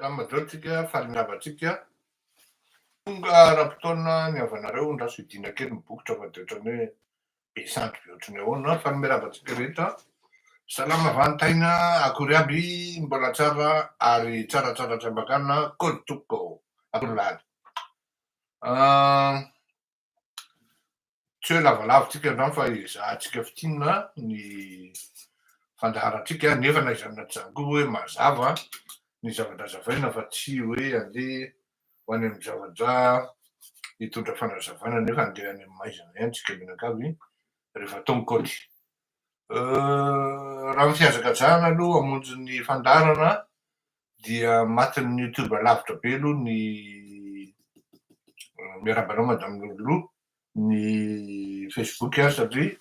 Salama daholo tsika, faly miarahaba antsika. Tonga ara-potoana ny havanareo, andraso hidiana kely ny bokotra fa dia ohatran'ny hoe be sandry be ohatran'ny ahoana. Faly miarahaba antsika rehetra. Salama vantaina, akory aby, mbola tsara ary tsaratsara tsy ambakana, kôdy tompoko, akory lahy. Tsy hoe lavalava tsika androany fa ezahantsika fintinina ny fandaharantsika nefa na izany na tsy izany koa hoe mazava ny zavatra azavaina fa tsy hoe andeha ho any amin'ny zavatra hitondra fanazavana nefa andeha any amin'ny maizina ihany tsika mianakavy rehefa atao ny kaoty. Raha ny fihazakazahana aloha hamonjy ny fandaharana dia matin'ny youtube lavitra be aloha ny miarahaba anao madame Lolo ny facebook a satria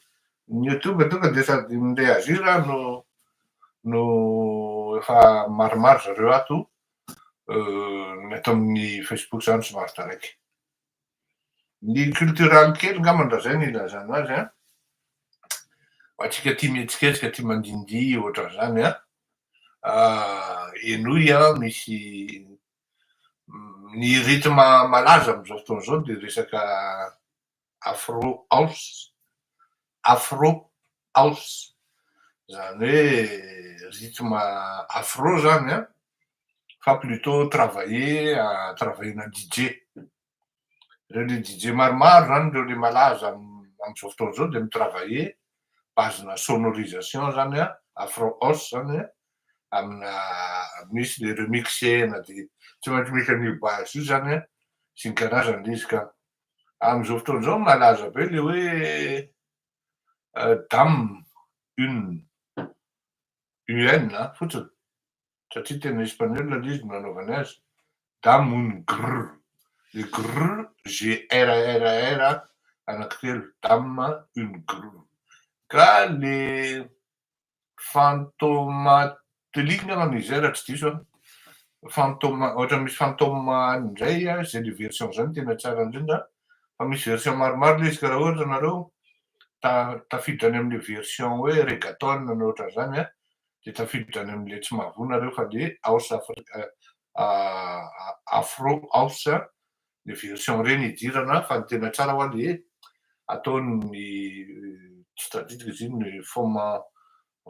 ny youtube tonga dia sady mi-réagir no no efa maromaro zareo ato, ny ato amin'ny facebook zany somary taraiky. Ny culturel kely angamba raha zay no ilazana azy an, ho antsika tia mihetsiketsika, tia mandihindihy ohatran'izany an, henoy an, misy ny rythme malaza amin'izao fotoana izao dia resaka afro house, afro house, izany hoe rythme afro zany an, fa plutôt travailler, travailler-na DJ. Ireo le DJ maromaro zany, ireo le malaza amin'izao fotoana izao dia mi-travailler base-na sonorisation zany an, afro house zany an, amina misy le remixena de tsy maintsy misy an'io base io zany an, sy ny karazany le izy ka. Amin'izao fotoana izao malaza be le hoe dame une, UN fotsiny, satria tena espagnol le izy no nanaovany azy, dame un grr, le grr G R R R anankitelo, dame un grr. Ka le fantomatelique angamba izay raha tsy diso aho, fantôme ohatra misy fantôme indray a, zay le version zay no tena tsara indrindra, fa misy version maromaro le izy ka raha ohatra nareo tafiditra any am'le version hoe reggaeton na ohatran'izany a, de tafiditra any am'le tsy mahavoa nareo fa le house afro house le version reny idirana, fa ny tena tsara hoa le ataony tsy tadidiko izy iny ny foma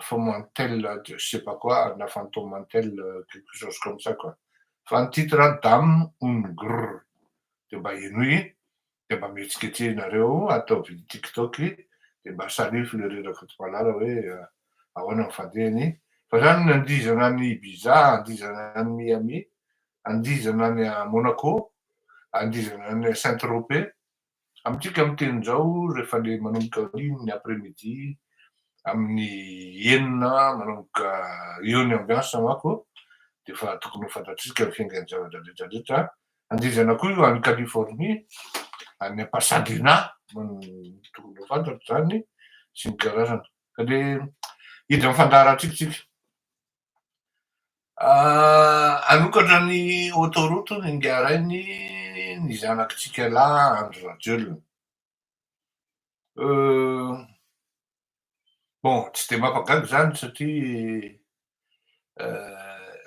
fomantel je sais pas quoi na fantomantel, quelque chose comme ça quoi, fa ny titre dame un grr, de mba henoy de mba mihetsiketsehinareo, ataovy TikTok de mba salut Fleury Rakotomalala hoe ahoana ny fandehany, fa zany nandihizana any Ibiza, andihizana any Miami, andihizana any Monaco, andihizana any Saint Tropez. Amintsika miteny zao rehefa le manomboka iny ny après midi amin'ny 6 manomboka eo ny ambiance manko de fa tokony ho fantatsika ny fiaingan'ny zavatra rehetrarehetra. Andihizana koa io any Californie, any Pasadena, tokony ho fantatro zany sy ny karazany. Ka le hiditra amin'ny fandaharantsika tsika. Hanokatra ny autoroute ny ingarainy ny zanakitsika lahy Andry Rajoelina. Bon, tsy de mampagaga zany satria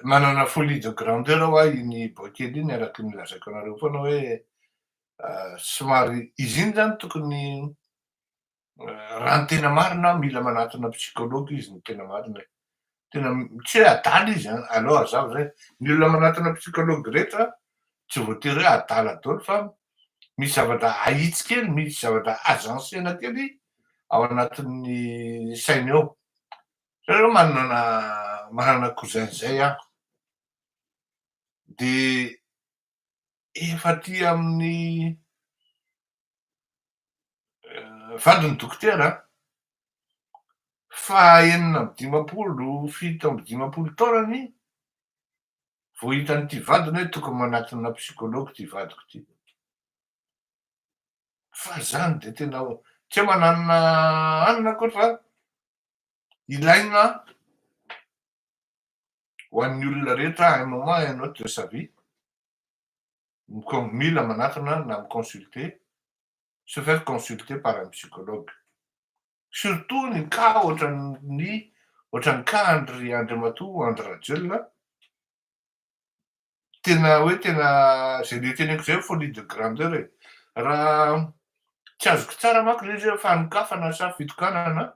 manana folie de grandeur hoa iny boakely iny, araky ny lazaiko anareo foana hoe somary izy iny zany tokony, raha ny tena marina, mila manatona psychologue izy ny tena marina e. Tena tsy hoe adala izy an, aleo hazava zay. Ny olona manatona psychologue rehetra tsy voatery hoe adala daholo fa misy zavatra ahitsy kely, misy zavatra agencena kely ao anatin'ny sainy ao. Zareo manana cousin zay aho. De efa aty amin'ny vadiny dokotera fa 56, 57 taonany vao hitan'ity vadiny hoe tokony manatona psychologue ty vadiko ty. Fa zany de tena tsy hoe mananona anina akory fa ilaina ho an'ny olona rehetra à un moment un autre de sa vie mila manatona na mi-consulter, se faire consulter par un psychologue. Surtout ny cas ohatran'ny cas Andry Andriamatoa Andry Rajoelina. Tena hoe tena zay le teneniko zay folie de grandeur e. Raha tsy azoko tsara manko le izy hoe fanokafana sa fitokanana,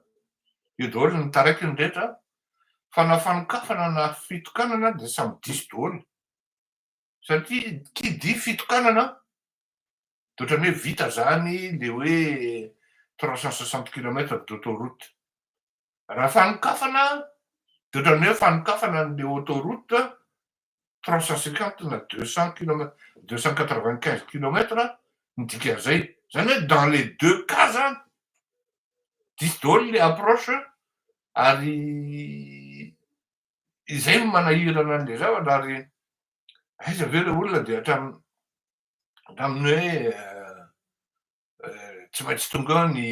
eo daholo ny taraiky ny rehetra, fa na fanokafana na fitokanana de samy diso daholo. Satria qui dit fitokanana de ohatrany hoe vita zany le hoe 360 kilomètres d'autoroute. Raha fanokafana de ohatrany hoe fanokafana an'le autoroute 350 na 200 kilomètres, 295 kilomètres ny dikan'izay. Zany hoe dans les deux cas zany diso daholo le approche, ary izay no manahirana an'le zavatra. Ary aiza ve le olona de hatramin'ny hoe tsy maintsy tonga eo ny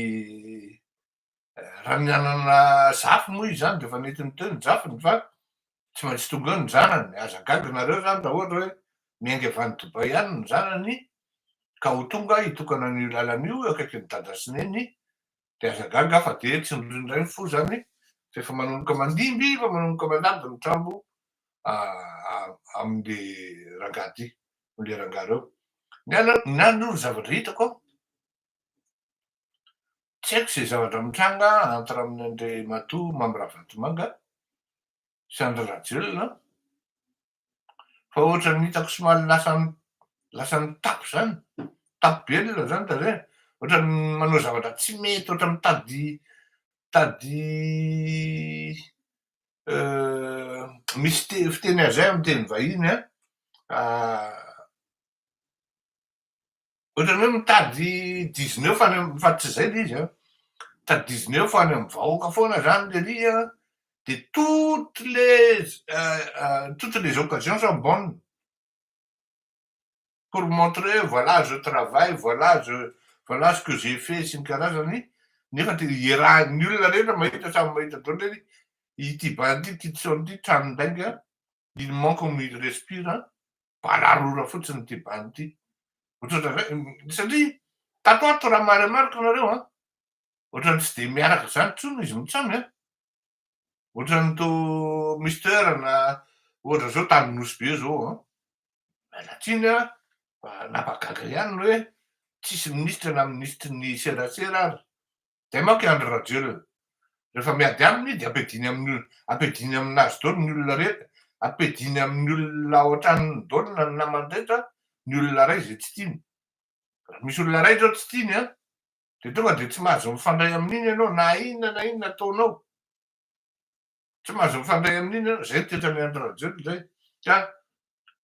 raha ny zafy moa izy zany de efa nentiny teo ny zafiny, fa tsy maintsy tonga eo ny zanany. Aza gaga nareo zany raha ohatra hoe miainga avy any Dubai any ny zanany ka ho tonga hitokana an'io lalana io akaiky ny dada sy neny, de aza gaga fa de tsy indray ny fo zany fa efa manomboka mandimby, fa manomboka mandady ny trambo am'le rangahy ty, am'le rangahy reo. Ny ana ny aloha ny zavatra hitako, tsy haiko zay zavatra mitranga entre amin'ny Andriamatoa Mamy Ravatomanga sy Andry Rajoelina, fa ohatra ny hitako somary lasa nitapy zany, tapy be olona zany ta zay, ohatra ny manao zavatra tsy mety, ohatra mitady tady misy fiteny azy zay amy teny vahiny a, ohatrany hoe mitady 19 any fa tsy zay le izy a, mitady 19 any amy vahoaka foana zany le ry a, de toutes les occasions sont bonnes pour montrer: voilà, je travaille, voilà ce que j'ai fait sy ny karazany. Nefa de iarahan'ny olona rehetra mahita, samy mahita daholo reny ity bany ty Titson ty, tranon-dainga, il ment comme il respire, balarora fotsiny ty bany ty. Ohatrohatran'zay satria tato ato raha marimarika nareo a, ohatrany tsy de miaraka zany tsony izy mitsamy a, ohatrany to misy toerana ohatra zao tany Nosy Be zao a, mialatsiny a, fa nampagaga ihany ny hoe tsisy ministra na ministry ny serasera ary zay manko i Andry Rajoelina rehefa miady aminy de ampidiny amin'ny ampidiny aminazy daholo ny olona rehetra, ampidiny amin'ny olona ao an-tranony daholo na ny namany rehetra ny olona ray zay tsy tiany. Raha misy olona ray zao tsy tiany a, de tonga de tsy mahazo mifandray amin'iny ianao na inona na inona ataonao, tsy mahazo mifandray amin'iny ianao. Zay ny toetrany Andry Rajoelina zay, ka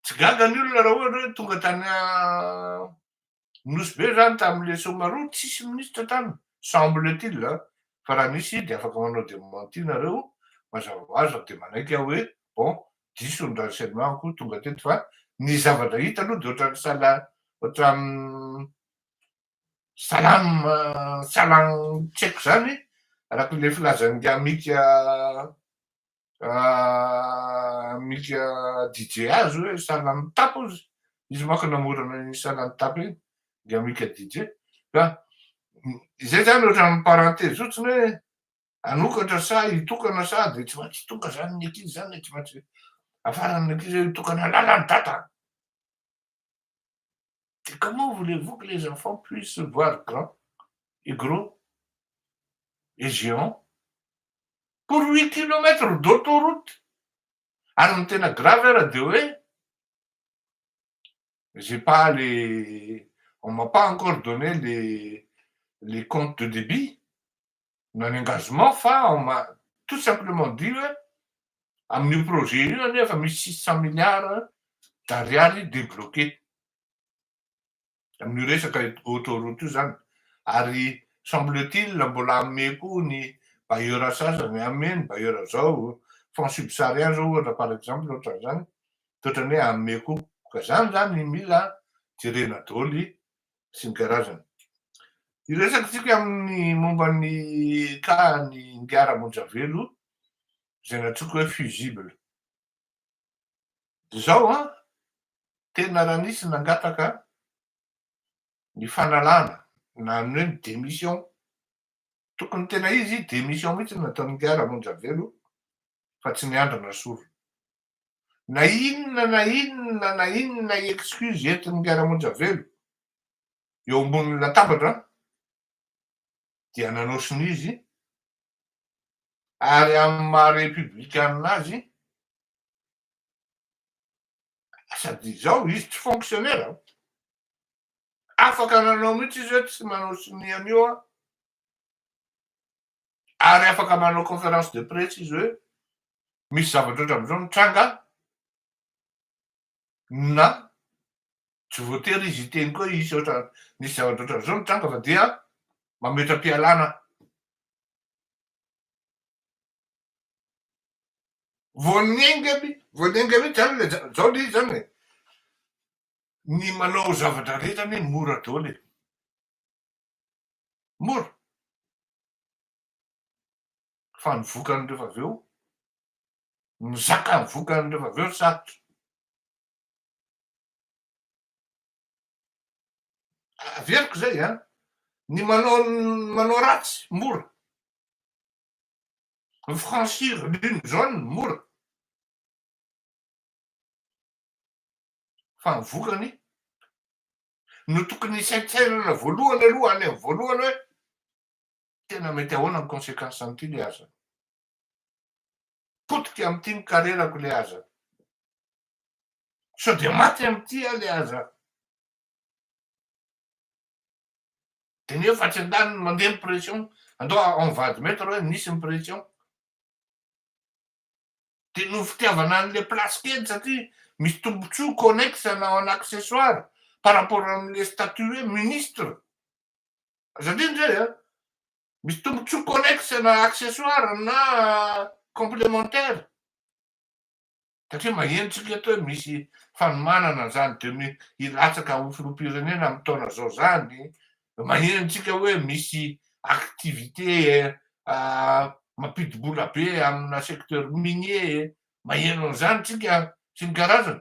tsy gaga ny olona raha ohatra hoe tonga tany Nosy Be zany tam'le Somaroa, tsisy ministra tany, semble-t-il, fa raha misy de afaka manao démenti nareo, mazava ho azy, fa de manaiky aho hoe bon, diso ny renseignement ko tonga teto. Fa ny zavatra hita aloha de ohatrany sala ohatrany salama salan tsy haiko zany araky le filazan'ny amika mika DJ azy hoe sahala mitapy izy izy manko namorana ny sahala mitapy iny de amika DJ. Fa izay zany ohatrany parenthèse fotsiny hoe anokatra sa hitokana sa de tsy maintsy tonga zany ny ankizy zany, tsy maintsy afarany ankizy hoe hitokana lalany dada. De comment voulez-vous que les enfants puissent se voir grand et gros et géant pour 8 kilomètres d'autoroute? Ary ny tena grave ara de hoe j'ai pas les on m'a pas encore donné les comptes de débit na ny engagement, fa on m'a tout simplement dit hoe amin'io projet io anefa misy 600 milliards d'ariary débloqué amin'io resaka autoroute io zany. Ary semble-t-il mbola ame koa ny bailleur sasany, ame ny bailleur zao, fonds subsaharien zao ohatra, par exemple, ohatran'zany toetrany hoe ame koa ka zany mila jerena daholy sy ny karazany. Iresaky tsika amin'ny momba ny ka ny Ngara Monjavelo zay natsoko hoe fusible zao a, tena raha nisy nangataka ny fanalana na ny hoe ny démission, tokony tena izy démission mihitsy nataony Ngara Monjavelo fa tsy niandrana soro. Na inona na inona na inona excuse entin'i Ramonjavelo eo ambonin'ny latabatra dia nanao sonia izy ary amin'ny maha repoblikanina azy sady izao izy tsy fonctionnaire afaka nanao mihitsy izy hoe tsy manao sonia an'io aho ary afaka manao conférence de presse izy hoe misy zavatra ohatran'izao mitranga na tsy voatery izy hiteny koa hisy ohatra nisy zavatra ohatran'izao mitranga fa dia mametra-pialana vao niainga vao niainga mihitsy zany le zao le izy zany e ny manao zavatra rehetra anie mora daholo e Mora. Fa ny vokany rehefa avy eo, mizaka ny vokany rehefa avy eo sarotra. Averiko izay an, ny manao manao ratsy mora, ny franchir ligne jaune mora, fa ny vokany no tokony hisaintsainana voalohany aloha any amin'ny voalohany hoe tena mety ahoana ny conséquence an'ity le aza. Potika amin'ity ny carrière-ko le aza. Sao dia maty amin'ity aho le aza. Dia nefa atsy an-daniny mandeha ny pression. Andao on va admettre hoe nisy ny pression. Dia noho fitiavana an'ilay place kely satria misy tombotsoa connexe na en accessoire par rapport amin'ilay statut hoe ministre. Aza adino izay an! Misy tombotsoa connexe na accessoire na complémentaire. Satria maheno tsika eto hoe misy fanomanana an'izany demi hilatsaka ho filoham-pirenena amin'ny taona zao zany, maheno tsika hoe misy activité mampidi-bola be amina secteur minier, maheno an'izany tsika sy ny karazany.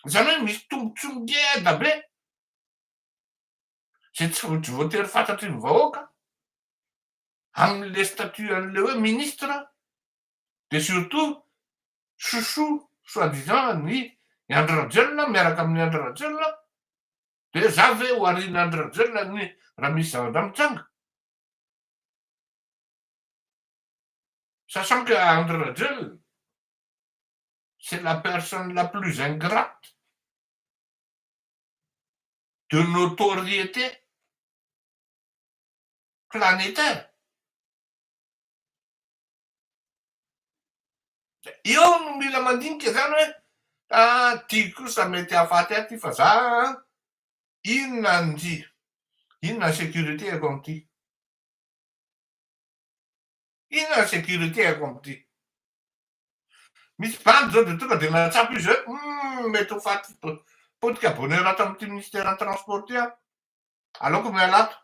Izany hoe misy tombotsoa ngeda be izay tsy voatery fantatry ny vahoaka amin'le statut an'le hoe ministre dia surtout chouchou soit disant ny Andry Rajoelina miaraka amin'i Andry Rajoelina dia za ve ho arian'i Andry Rajoelina ny raha misy zavatra mitranga? Sachant que Andry Rajoelina c'est la personne la plus ingrate de notoriété planétaire. Eo no mila mandinika zany hoe ah ty kosa mety hahafaty ahy ty fa za inona ny inona ny sécurité ako amin'ity? Inona ny sécurité ako amin'ity? Misy bandy zao de tonga de nahatsapa izy hoe hum mety ho faty potika bonheur ato amin'ity ministère ny transport ty aho, aleoko miala ato.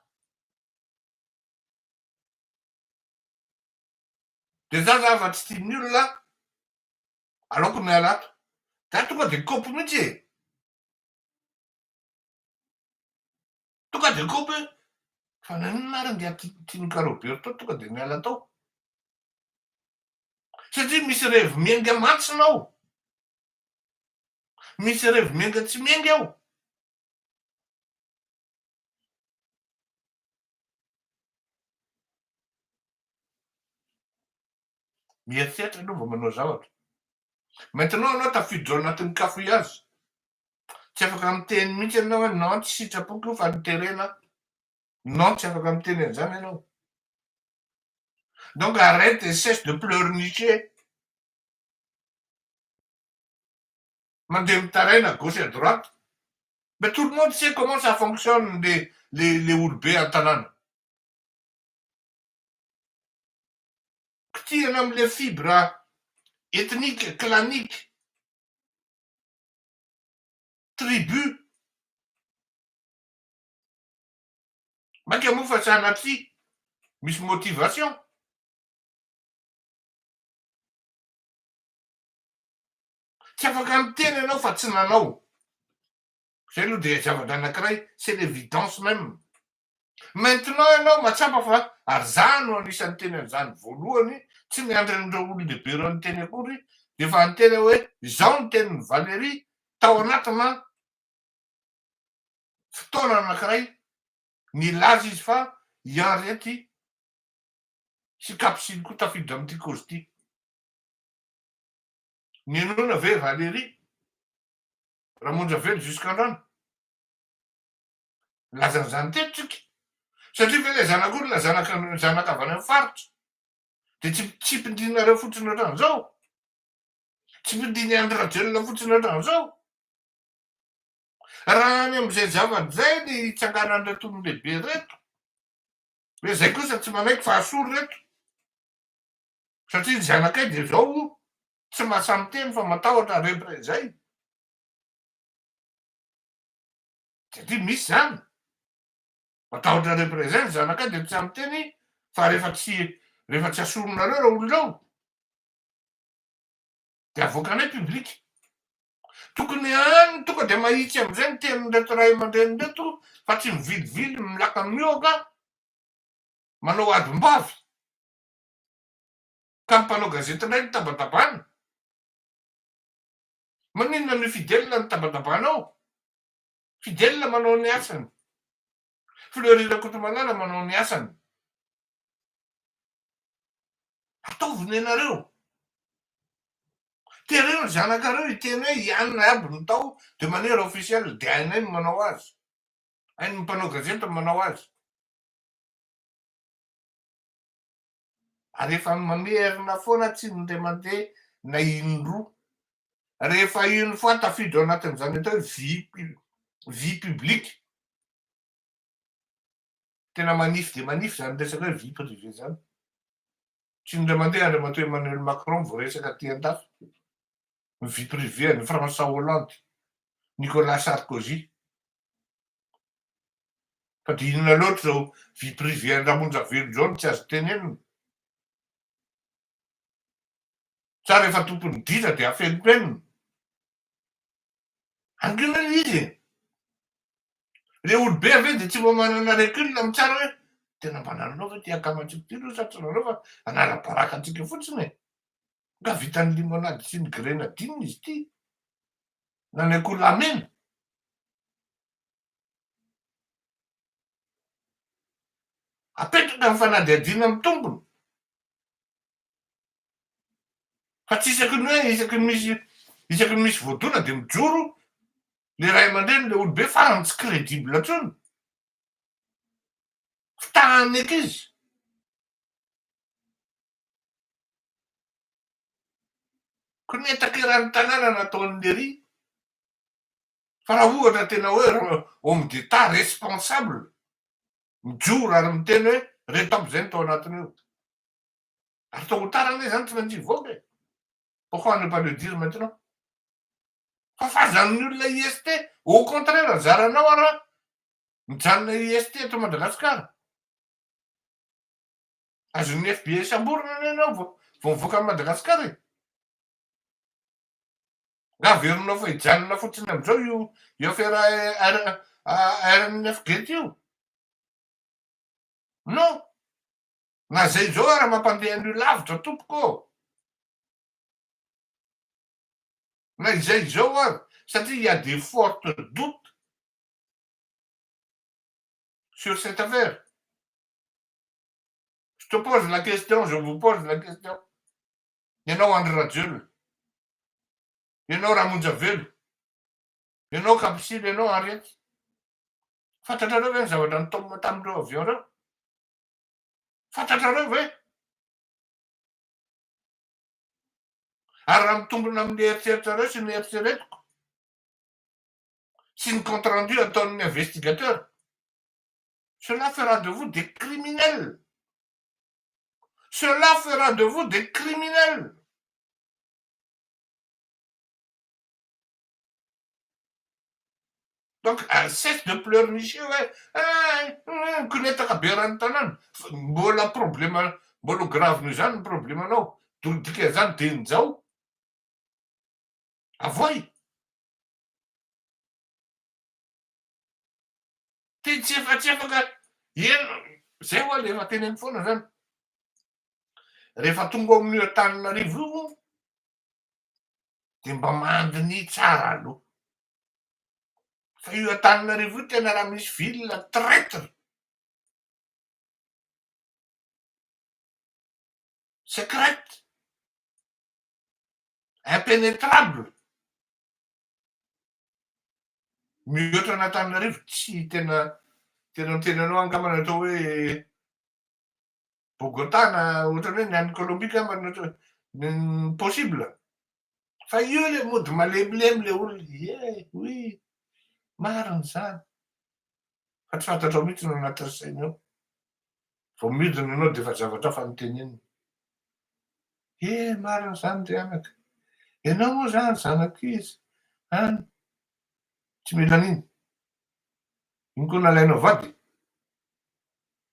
De za za fa tsy tian'ny olona aleoko miala ato. Za tonga de kopy mihitsy e! Tonga de kopy hoe fa naninona ary angaha Tinoka Roberto tonga de niala tao? Satria misy revy miainga mantsina ao. Misy revy miainga tsy miainga ao. Mieritreritra aloha vao manao zavatra. Maintenant ianao tafiditra ao anatin'ny cafouillage. Tsy afaka miteny mihitsy ianao hoe non tsy sitrapoko io fa noterena aho. Non tsy afaka miteny an'izany ianao. Donc arrête et cesse de pleurnicher. Mandeha mitaraina gauche à droite. Mais tout le monde sait comment ça fonctionne le le le olobe an-tanàna. Kitihana amin'ilay fibre ethnique, clanique, tribu. Mainka moa fa sanatria misy motivation. Tsy afaka miteny ianao fa tsy nanao. Zay aloha dia zavatra anankiray, c'est l'évidence même. Maintenant ianao mahatsapa fa ary za no anisan'ny niteny an'izany voalohany, tsy niandry an'ireo olon-dehibe ireo niteny akory, de efa niteny aho hoe izao ny tenin'i Valérie tao anatina fotoana anankiray nilaza izy fa i Henriette sy Capucine koa tafiditra amin'ity kozy ity. Ninoana ve Valérie Ramonjavelo jusqu'androany? Nilaza an'izany teto tsika. Satria ve ilay zanak'olona zanaka zanaka avy any amin'ny faritra dia tsy tsy pindinareo fotsiny ohatran'izao? Tsy pindin'i Andry Rajoelina fotsiny ohatran'izao? Raha any amin'izay zavatra izay ny hitsanganan'ireto olon-dehibe ireto, hoe izay kosa tsy manaiky fa asory ireto, satria ny zanakay dia izao tsy mahasahy miteny fa matahotra représailles. Satria misy izany. Matahotra représailles ny zanakay dia tsy sahy miteny fa rehefa tsy rehefa tsy asorinareo ireo olona ireo dia avoakanay public. Tokony any tonga dia mahitsy amin'izay ny tenin'ireto ray aman-dreny ireto fa tsy mivilivily milaka miohaka manao adim-bavy ka ny mpanao gazety indray no tabatabana. Maninona no Fidèle no tabatabana ao? Fidèle manao ny asany. Fleury Rakotomalala manao ny asany. Ataovy ny anareo. Tereo ny zanakareo hiteny hoe i anona aby no tao de manière officielle de hainay ny manao azy. Hain'ny mpanao gazety ny manao azy. Ary efa mamerina foana tsy indray mandeha na indroa. Rehefa une fois tafiditra ao anatin'izany atao hoe vie vie publique, tena manify dia manify izany resaka hoe vie privée izany. Tsy indray mandeha Andriamatoa Emmanuel Macron voaresaka aty an-dafy ny vie privée an'i François Hollande, Nicolas Sarkozy. Fa dia inona loatra izao vie privée an-dRamonjavelo izao no tsy azo tenenina? Sa rehefa tompon'ny ditra dia afenimpenina? Angina ilay izy e! Ilay olobe ve dia tsy mba manana recul mitsara hoe tena mba nanao ve ity akamantsika ity aloha sa tsy nanao fa hanala baraka antsika fotsiny e! Nga vitan'ny limonade sy ny grenadine izy ity? Na ny akoho lahy mena? Apetraka ny fanadihadiana amin'ny tompony. Fa tsy isaky ny hoe isaky ny misy isaky ny misy voadona dia mijoro le ray aman-dreny le olobe farany tsy crédible intsony. Fitahan'ny ankizy. Konetaka eran'ny tanàna nataon'i Lery. Fa raha ohatra tena hoe homme d'Etat responsable mijoro ary miteny hoe reto aby izay no tao anatin'io. Ary tôt ou tard anie zany tsy maintsy hivoaka e! Pourquoi ne pas le dire maintenant? Fafazan'ny olona IST, au contraire zaranao ara mijanona IST eto Madagasikara. Azon'ny FBI samborina anie ianao vao vao mivoaka an'i Madagasikara e! Nga averinao fa hijanona fotsiny amin'izao io io affaire RNF Gate io? Non! Na zay izao ara mampandeha an'io lavitra tompoko ô! Na izay izao ara, satria il y a des fortes doutes sur cette affaire. Je te pose la question, je vous pose la question. Ianao Andry Rajoelina, ianao Ramonjavelo, ianao Capucine, ianao Henriette. Fantatrareo ve ny zavatra nitaomina tamin'ireo avion ireo? Fantatrareo ve? Ary raha mitombina amin'ny eritreritrareo sy ny eritreretiko sy ny compte rendu ataon'ny investigateur, cela fera de vous des criminels. Cela fera de vous des criminels. Donc cesse de pleurnicher hoe eh mikonetaka be eran'ny tanàna. Mbola problème mbola ho grave noho izany ny problemanao. Donc dikan'izany dia njao. Avoay. Teny tsy efa tsy afaka eny zay hoa le efa teneniko foana zany. Rehefa tonga ao amin'io Antananarivo io. de mba mandiniha tsara aloha. Fa io Antananarivo io tena raha misy ville traitre, secrète, impenetrable, mihoatra an'Antananarivo tsy tena tena miteny anao angamba ny atao hoe Bogota na ohatran'ny hoe ny any Colombie angamba no ohatra ny possible. Fa io le mody malemilemy le olona, ie, oui, marina izany. Fa tsy fantatrao mihitsy ny ao anatin'ny sainy ao. Vao mihodina ianao dia efa zavatra hafa no teneniny. Ie, marina izany ry anaka. Ianao moa izany zanak'iza? Any. Tsy mila an'iny. Iny koa nalainao vady?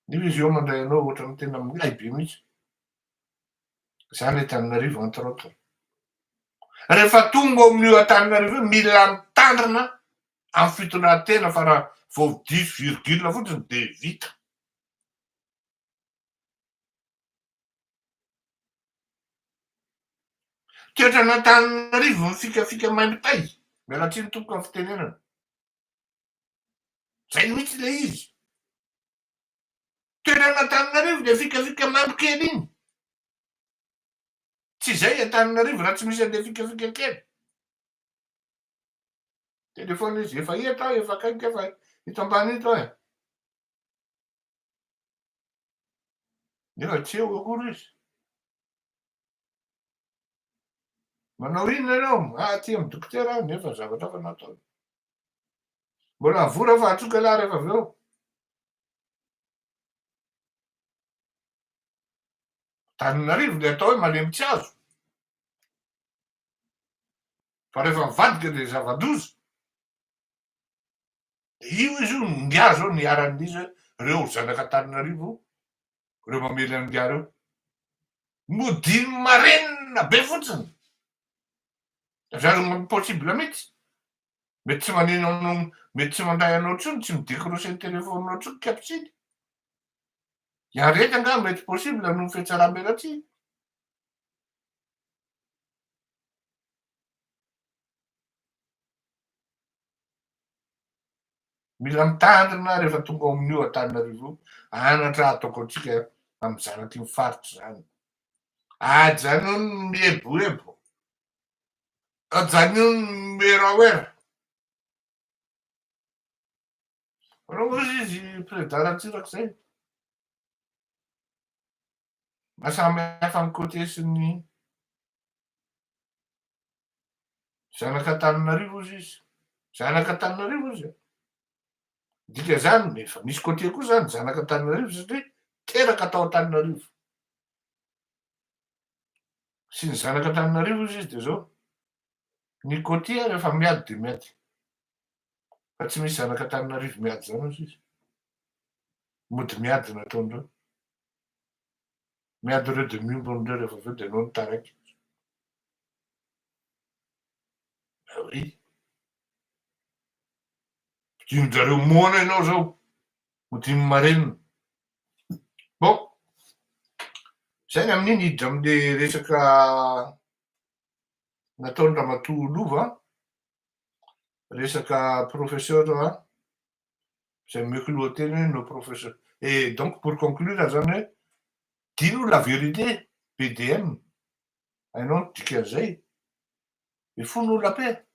Nefa izy eo mandray anao ohatran'ny tena milay be mihitsy. Zany Antananarivo entre autres. Rehefa tonga ao amin'io Antananarivo io mila mitandrina amin'ny fitondran-tena fa raha vao diso virgule fotsiny dia vita. Toetran'Antananarivo mifikafika maimbo tay. Miala tsiny tompoko amin'ny fitenenana. Zay mihitsy le izy. Toeran'Antananarivo le fikafika mamy kely iny. Tsy izay Antananarivo raha tsy misy an'le fikafika kely. Téléphone izy efa eto aho, efa akaiky efa eto ambany eto aho e. Nefa tsy eo akory izy. Manao inona ianao? Ah, aty amin'ny dokotera aho nefa zavatra hafa no ataony. Mbola avory aho fa atsoka ialahy rehefa avy eo. Antananarivo ilay atao hoe malemy tsy azo. Fa rehefa mivadika dia zava-doza. Io izy io, ingahy zao niharan'izy hoe reo zanak'Antananarivo reo mamely an'ingahy reo. Modiany marenina be fotsiny. Zany possible mihitsy. Mety tsy manino anao, mety tsy mandray anao intsony, tsy mi-décrocher ny téléphone-nao intsony Capsily. Hiareta angaha mety possible noho ny fihatsaram-belatsihy. Mila mitandrina rehefa tonga ao amin'io Antananarivo io, anatra ataoko antsika amin'ny zanaky ny faritra izany. Ajanony ny mieboebo. Ajanony ny miwerawera. Manao hozy izy président Ratsiraka izay. Maha samy hafa ny côté sy ny zanak'Antananarivo hozy izy. Zanak'Antananarivo izy e. Dikan'izany efa misy côté koa zany zanak'Antananarivo satria teraka tao Antananarivo. Sy ny zanak'Antananarivo hozy izy dia zao, ny côté rehefa miady dia miady. Fa tsy misy zanak'Antananarivo miady zany hozy izy. Mody miady no ataondreo. Miady ireo dia miombona ireo rehefa avy eo dia anao no taraiky. Ah oui. Dinin-jareo moana ianao zao. Ho dimy marenina. Bon. Zay ny amin'iny hiditra amin'le resaka nataon'i Ramatoa Lova, resaka professeur Zay omeko lohateny hoe nos professeurs. Et donc pour conclure zany hoe dis nous la vérité BDM, hainao ny dikan'izay? Et fous nous la paix.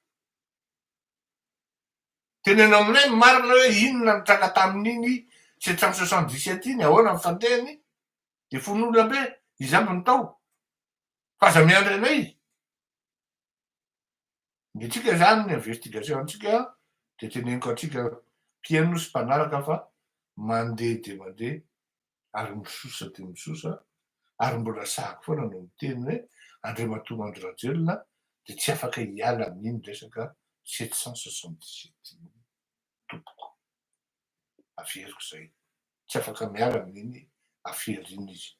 Teneno aminay ny marina hoe inona ny tranga tamin'iny 777 iny, ahoana ny fandehany, de fous nous la paix, iza aby ny tao? Fa aza miandry anay. Ny antsika izany, ny investigation antsika dia teneniko antsika mpihaino sy mpanaraka fa mandeha dia mandeha ary misosa dia misosa ary mbola sahako foana no miteny hoe Andriamatoa Andry Rajoelina dia tsy afaka hiala amin'iny resaka 777 iny tompoko. Averiko izay. Tsy afaka miala amin'iny afera iny izy.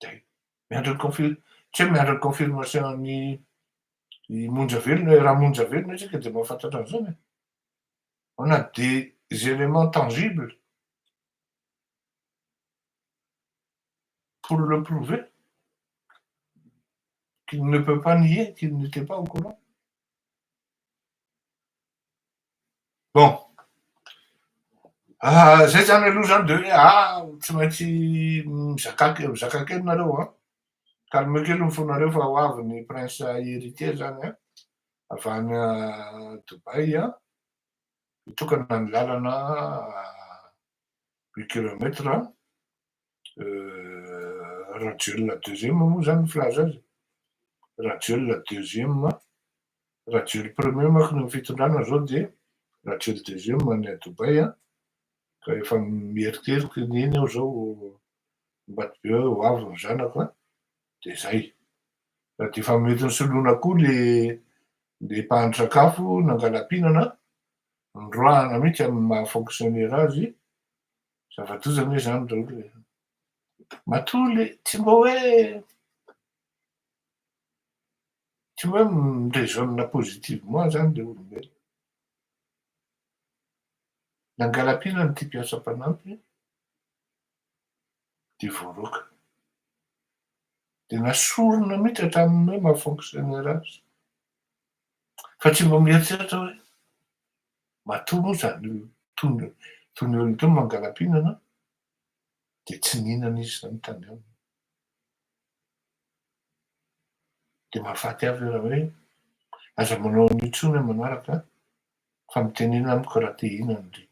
Zay. Miandry ny confir- tsy hoe miandry ny confirmation an'i i Monja Velona hoe raha Monja Velona isika dia mahafantatra an'izany e. On a des éléments tangibles pour le prouver. Qu'il ne peut pas nier qu'il n'était pas au courant. Bon. Ah, zay zany aloha zany de hoe ah, tsy maintsy mizaka mizaka kely nareo an. Calme kely ny fonareo fa ho avy ny prince héritier zany an, avy any Dubaï an, hitokana ny lalana huit kilomètres. Rajoelina deuxième moa zany ny filaza azy, Rajoelina deuxième, Rajoely premier manko no fitondrana zao de Rajoely deuxième any à Dubaï an, ka efa mieritreritra ny eny aho zao Ambatobe hoe ho avy ny zanako an, de zay. Fa de efa mety nisoloina koa le le mpahandro sakafo nangala-pihinana, noroahana mihitsy amin'ny maha fonctionnaire azy, zava-doza anie zany ry olona e. Matoa le tsy mba hoe tsy mba hoe mi-raisonne positivement zany le olombelona. Nangala-pihinana ity mpiasa mpanampy de voaroaka. De nasorina mihitsy hatramin'ny hoe maha fonctionnaire azy. Fa tsy mba mieritreritra hoe matoa moa zany tony tony olona itony mangala-pihinana de tsy nihinana izy zany tany aminy. De mahafaty ahy ve raha hoe aza manao an'io intsony amin'ny manaraka fa mitenena amiko raha te hihinana ndry.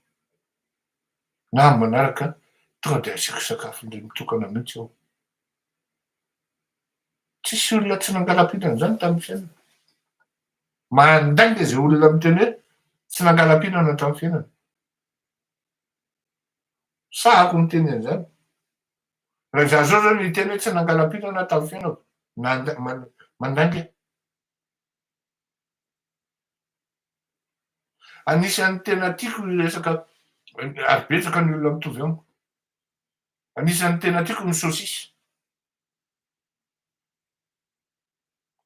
Na amin'ny manaraka tonga de asiako sakafo ndry mitokana mihitsy aho. Tsisy olona tsy nangala-pihinana zany tamin'ny fiainana. Mandainga izay olona miteny hoe tsy nangala-pihinana tamin'ny fiainana. Sahako miteny an'izany. Raha izaho zao zao no hiteny hoe tsy nangala-pihinana aho tamin'ny fiainako, mandainga. Anisan'ny tena tiako ny resaka, ary betsaka ny olona mitovy amiko. Anisan'ny tena tiako ny saosisy.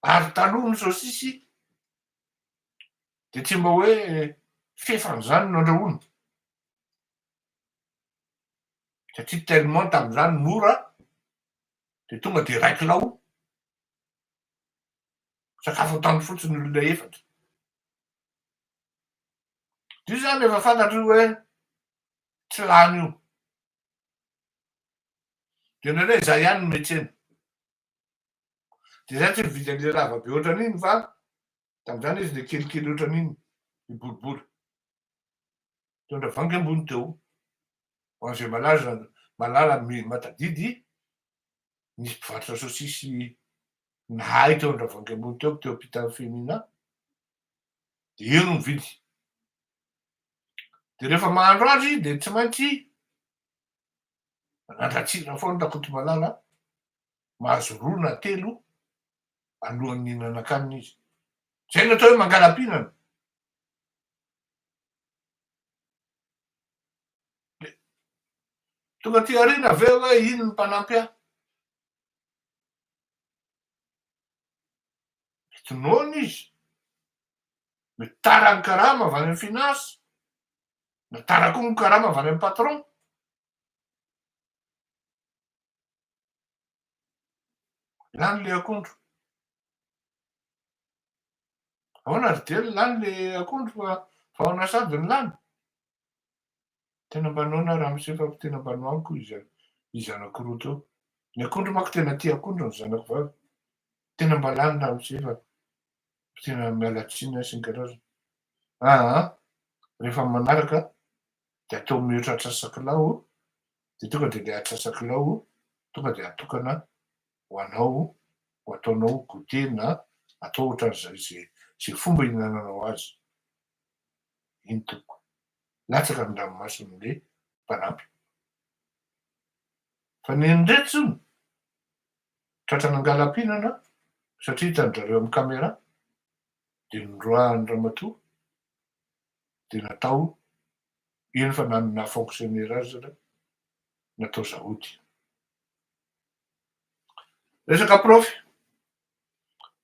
Ary taloha ny saosisy dia tsy mba hoe fefan'izany no andrahoina. Satria tellement tamin'izany mora dia tonga dia iray kilao sakafo atoandro fotsiny olona efatra. Dia io zany efa fantatro io hoe tsy lany io. Dia indraindray izaho ihany no miantsena. Dia izaho tsy mividy an'ilay lava be ohatran'iny fa tamin'izany izy ilay kelikely ohatran'iny, ny boribory. Mitondra vangy ambony teo. Ho an'izay malaza malala matadidy, nisy mpivarotra saosisy nahay teo Andravoahangy ambony teo, teo ampitan'ny Femina, dia eo no mividy. Dia rehefa mahandro azy dia tsy maintsy manandratsira foana Rakotomalala, mahazo roa na telo alohan'ny hihinan-kanina izy. Izay no atao hoe mangala-pihinana. Tonga aty aoriana avy eo hoe iny ny mpanampy ahy. Mety noana izy. Mety tara ny karama avy any amin'ny finance. Na tara koa ny karama avy any amin'ny patron. Lany le akondro. Ahoana ry Dely lany le akondro fa fa ahoana sady ny lany? Tena mba noana ramose fa tena mba nohaniko izy izy anakiroa teo. Ny akondro manko tena tia akondro ny zanako vavy. Tena mba lany ramose fa tena miala tsiny sy ny karazany. Aa rehefa manaraka de atao mihoatra antsasakilao de tonga de le antsasakilao tonga de atokana ho anao ho ataonao goûter na atao ohatran'izay ze ze fomba ihinananao azy. Iny tompoko. Latsaka ny ranomason'le mpanampy. Fa nen'ireto hono tratra nangala-pihinana satria hitan-dRareo amin'ny caméra de noroahan'i ramatoa de natao eny fa na ny naha fonctionnaire azy ary natao zaody. Resaka prof,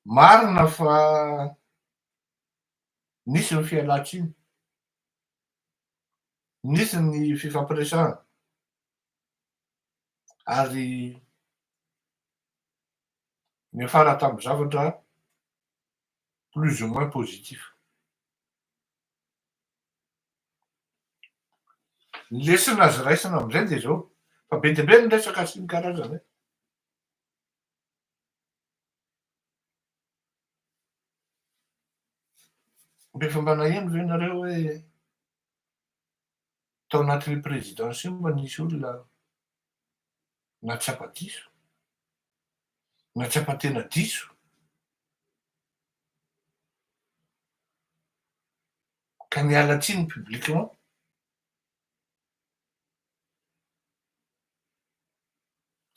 marina fa nisy ny fialan-tsiny, nisy ny fifampiresahana ary. Niafara tamin'ny zavatra plus ou moins positif. Ny lesona azo raisina amin'izay dia izao, fa be dia be ny resaka sy ny karazany e. Efa mba naheno ve nareo hoe tao anatin'io présidence io mba nisy olona nahatsapa diso? Nahatsapa tena diso? Ka niala tsiny publiquement?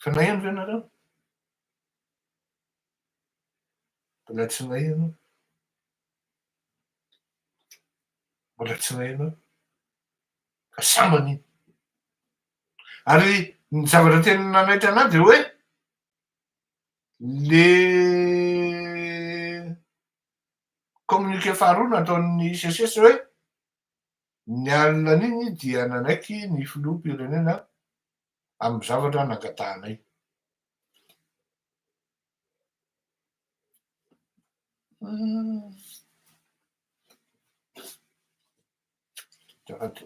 Efa naheno ve nareo? Mbola tsy naheno aho. Mbola tsy naheno aho. Fa sambany iny. Ary ny zavatra tena nanaitra an'ahy dia hoe le communiqué faharoa nataon'ny SECES hoe ny alina an'iny dia nanaiky ny filoham-pirenena amin'ny zavatra nangatahanay. Azafady.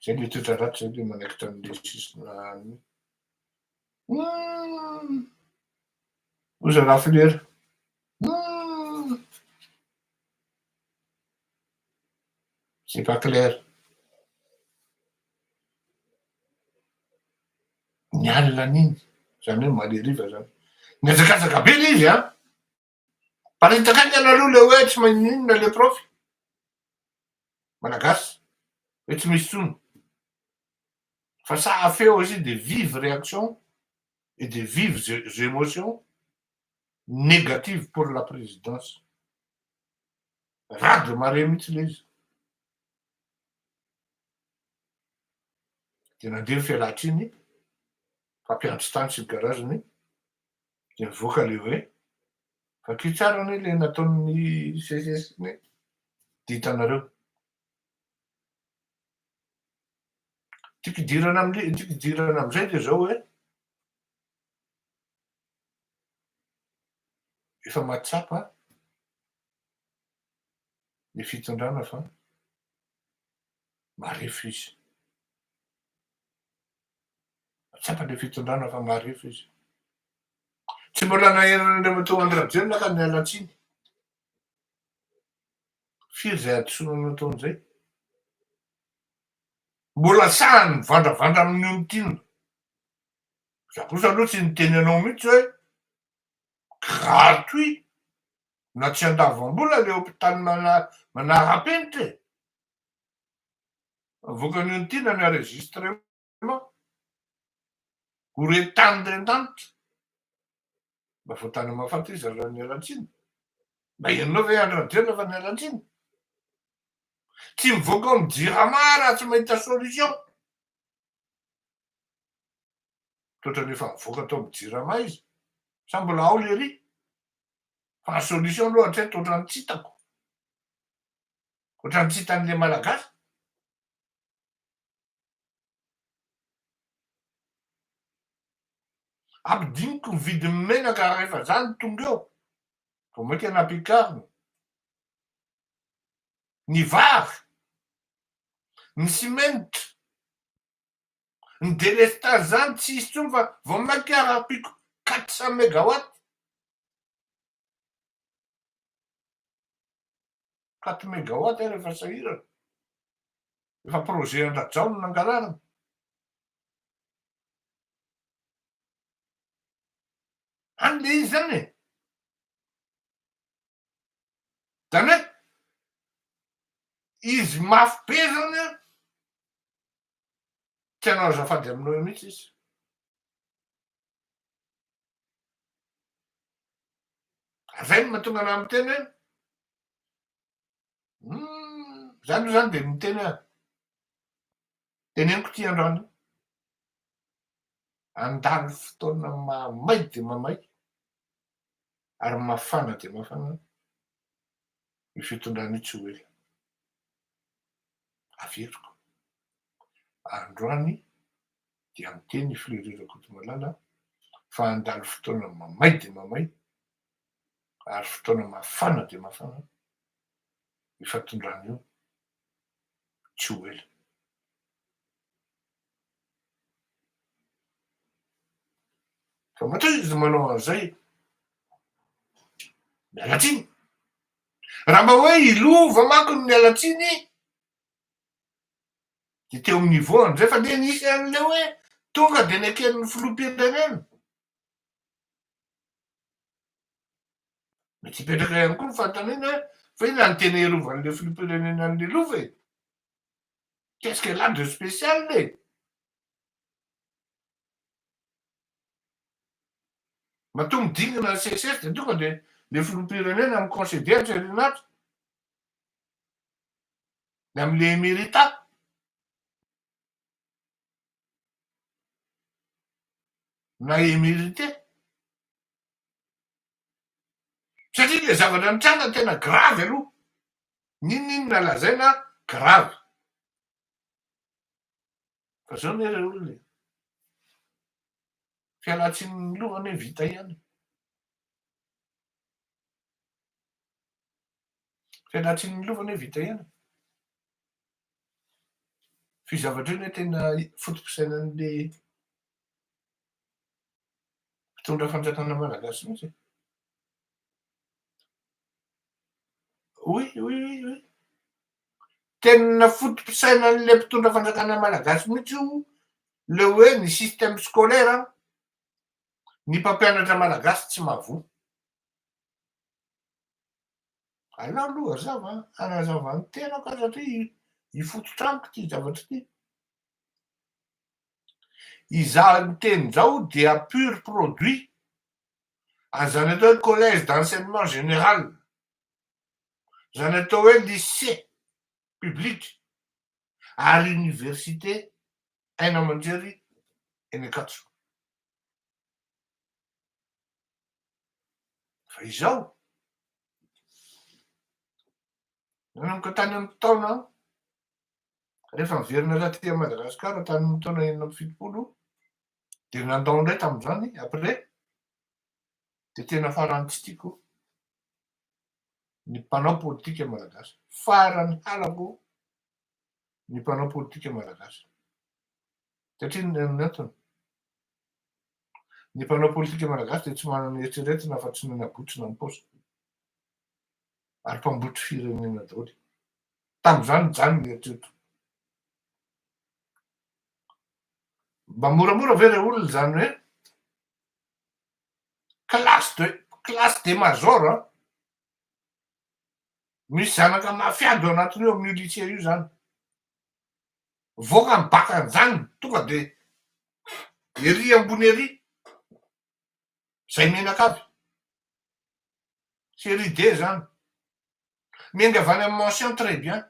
Zay le toetra ratsy zay le manaikitra an'le sisina any. Oza raflera. C'est pas clair. Ny alina an'iny, zany hoe omaly hariva zany. Nihazakazaka be le izy an! Paritaka haingana aloha le hoe tsy maninona le prof malagasy, hoe tsy misy intsony. Fa ça a fait aussi des vives réactions et des vives émotions négatives pour la présidence. Raz de marée mihitsy le izy. Dia nandeha ny fialantsiny, mpampiandry tany sy ny garage-ny, dia nivoaka le hoe, vakio tsara anie le nataon'ny CCS iny e, dia hitanareo. Tiako hidirana amle, tiako hidirana amizay dia zao hoe, efa mahatsapa ny fitondrana fa marefo izy. Mahatsapa ilay fitondrana fa marefo izy. Tsy mbola naheno an'Andriamatoa Andry Rajoelina ka niala tsiny. Firy izay hadisoana nataony izay? Mbola sahy mivandravandra amin'ny olon-tiana. Za kosa aloha tsy niteny anao mihitsy hoe gratuit na tsy andavam-bola le hôpital manara-penitra e! Avoakan'ny olon-tiana ny enregistrement ho re tany ren-danitra. Mba voatany mahafaty izy raha niala tsiny. Mba henonao ve Andry Rajoelina fa niala tsiny? Tsy mivoaka ao amin'ny jirama raha tsy mahita solution. Toetrany efa nivoaka tao amin'ny jirama izy. Sa mbola ao lery? Fa ny solution aloha hatreto ohatran'ny tsy hitako. Ohatran'ny tsy hitan'ilay Malagasy. Ampidiniko ny vidin'ny menaka rehefa za no tonga eo. Vao mainka nampiakarina. Ny vary, ny simenitra, ny delestazy zany tsy hisy intsony fa vao mainka ary ampiako 400 megawatt. Quatre megawatt ary efa sahirana. Efa projet an-dRajao no nangalarina. Any le izy zany e. Zany hoe izy mafy be zany an, tsy hanao azafady aminao eo mihitsy izy. Ary zay no mahatonga anah miteny hoe hum, za aloha zany de miteny hoe teneniko ty androany handalo fotoana mahamay dia mahamay ary mafana dia mafana io fitondrana io tsy ho ela. Averiko. Androany dia miteny i Fleury Rakotomalala fa handalo fotoana mamay dia mamay. Ary fotoana mafana dia mafana io fahatondrana io tsy ho ela. Fa matoa izy manao an'izay, miala tsiny. Raha mba hoe i Lova manko no miala tsiny, dia teo amin'ny niveau an'izay fa dia nisy an'ilay hoe tonga dia neken'ny filoham-pirenena. Mety hipetraka ihany koa ny fanontaniana hoe fa inona no tena iarovan'ilay filoham-pirenena an'ilay Lova e? Qu'est-ce qu'elle a de spécial e? Matoa midingana ny CSS dia tonga dia ilay filoham-pirenena mi-concéder an-tserinato ny amin'ilay éméritat. Na émérité. Satria ilay zavatra nitranga tena grave aloha. N'inon'inona lazaina grave. Fa zao anie re olona e. Fialantsinin'ny loha anie vita ihany. Fialantsinin'ny loha anie vita ihany. Fa io zavatra io anie tena foto-pisainan'le mpitondra fanjakana malagasy mihitsy e. Oui, oui, oui, oui. Tena foto-pisainan'ilay mpitondra fanjakana malagasy mihitsy io le hoe ny système scolaire ny mpampianatra malagasy tsy mahavoa. Aleo aloha hazava an, hanazava ny tenako aho satria hifototra amiko ity zavatra ity. Izaho miteny izao dia pur produit an'izany atao hoe collège d'enseignement général, izany atao hoe lycée public ary université haino aman-jery eny Ankatso. Fa izao, nanomboka tany amin'ny taona, rehefa niverina taty Madagasikara tany amin'ny taona 76, dia nandao indray tamin'izany après, dia tena farany tsy tiako ny mpanao politika malagasy. Farany halako ny mpanao politika malagasy. Satria inona ny antony? Ny mpanao politika malagasy dia tsy manana eritreretina afa-tsy ny hanabotsina ny paosiny. Ary mpambotry firenena daholo. Tamin'izany nijanona ny eritreritro. Mba moramora ve re olona izany hoe classe de classe des majors an! Misy zanaka mafy ady ao anatin'io amin'io lycée io zany. Mivoaka ny bac an'izany tonga de ery ambony ery. Zay mianakavy. Série D zany. Miainga avy any amin'ny mention très bien.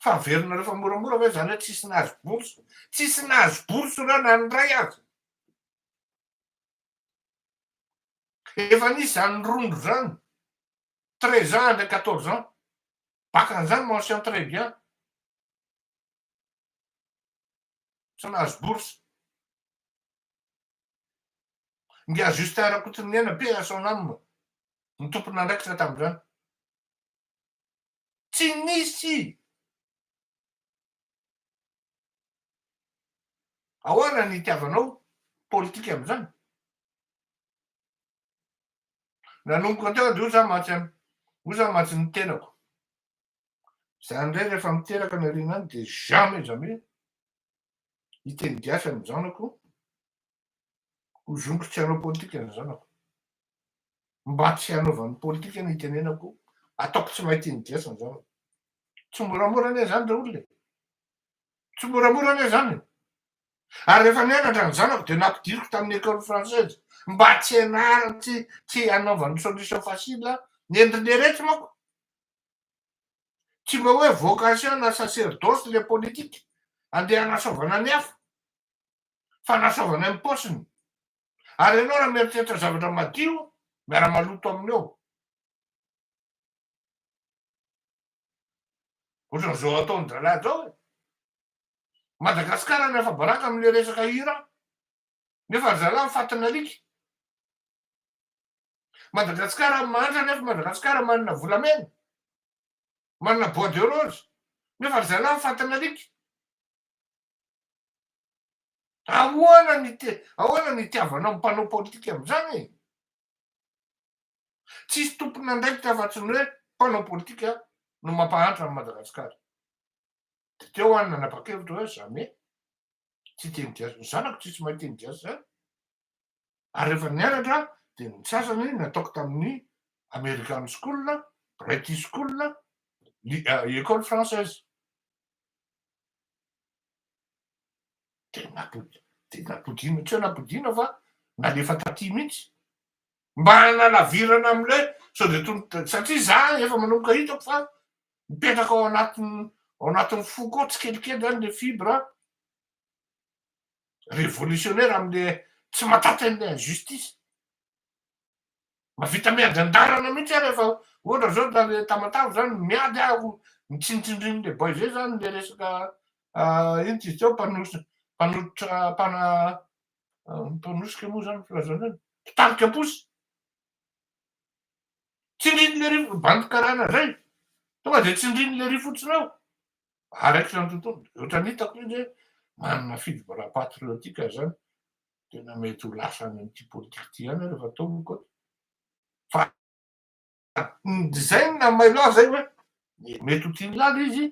Fa averinareo fa moramora ve zany hoe tsisy nahazo bourse? Tsisy nahazo bourse ireo na ny iray aza. Efa nisy zany rondro zany, 13 ans ndray 14 ans, bac an'izany mention très bien. Tsy nahazo bourse. Ingahy Justin Rakotoniniaina, paix à son âme, no tompon'andraikitra tamin'izany. Tsy nisy! Ahoana ny itiavanao politika amin'izany? Nanomboka teo dia hoy za mantsy an, hoy za mantsy ny tenako, za indray rehefa miteraka any aoriana any dia jamais jamais hiteny gasy amin'ny zanako, ho zonko tsy hanao politika ny zanako. Mba tsy hanaovany politika no itenenako, ataoko tsy mahay teny gasy ny zanako. Tsy moramora anie zany re olona e! Tsy moramora anie zany e! Ary rehefa nianatra ny zanako dia nampidiriko tamin'ny école française mba tsy hianarany, tsy tsy hanaovany solution facile ny endriny rehetra manko. Tsy mba hoe vocation na sacerdoce le politique andeha hanasaovana ny hafa fa hanasaovana ny paosiny. Ary ianao raha mieritreritra zavatra madio miara-maloto aminy eo. Ohatran'izao ataon-dralahy zao e. Madagasikara no afa-baraka amin'ilay resaka Iran. Nefa ry zalahy mifatina alika. Madagasikara mahantra nefa Madagasikara manana volamena, manana bois de rose, nefa ry zalahy fatin'alika. Ahoana ny te, ahoana ny itiavanao mpanao politika amin'izany e? Tsisy tompon'andraikitra afa-tsy ny hoe mpanao politika no mampahantra an'i Madagasikara. Dia teo aho no nanapa-kevitra hoe jamais tsy hiteny gasy, ny zanako tsisy mahay teny gasy zany. Ary rehefa nianatra aho dia ny sasany nataoko tamin'ny American school, British school, école française. Dia nampody, dia nampodiana, tsy hoe nampodiana fa nalefa taty mihitsy. Mba hanalavirana amin'ilay sao dia tonga, satria za efa manomboka hitako fa mipetraka ao anatin'ny ao anatin'ny foko ao tsikelikely zany le fibre révolutionnaire amin'le tsy mahatratra an'le injustice. Mahavita miady an-dalana mihitsy aho rehefa ohatra zao tany Tamatave zany miady aho nitsinitsindrin'le boy zay zany le resaka ino ty izy teo mpanosy mpanolotra mpana mpanosika moa zany filazana azy mpitarika posy tsindrin'le ry bandy karana zay tonga de tsindrin'le ry fotsiny ao araikitra ny tontolo ohatran'ny hitako izy hoe manana fibre patriotique zany tena mety ho lasa any amin'ity politique ity ihany aho rehefa ataoko fa zay no namailo ahy zay hoe mety ho tian'i Lala izy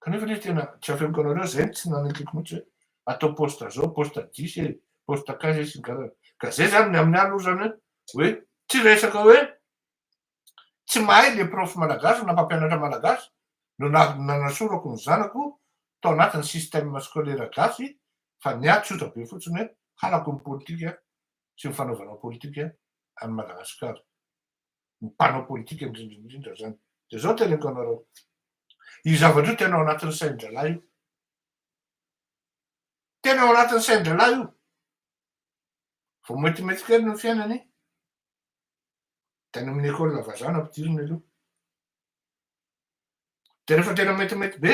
kanefa izy tena tsy afeniko anareo zay no tsy nanekeko mihitsy hoe atao poste zao poste dix e poste quinze sy ny karazany ka zay zany ny amin'ny ahy aloha zany hoe tsy resaka hoe tsy mahay le prof malagasy na mpampianatra malagasy no nanasorako ny zanako tao anatin'ny système scolaire gasy fa ny ahy tsotra be fotsiny hoe halako ny politika sy ny fanaovana politika any Madagasikara, ny mpanao politika indrindra indrindra zany. De zao teneniko anareo, io zavatra io tena ao anatin'ny sain-dralahy io, tena ao anatin'ny sain-dralahy io, vao metimety kely ny fiainany, de any amin'ny école vazaha no ampidiriny aloha, de rehefa tena metimety be,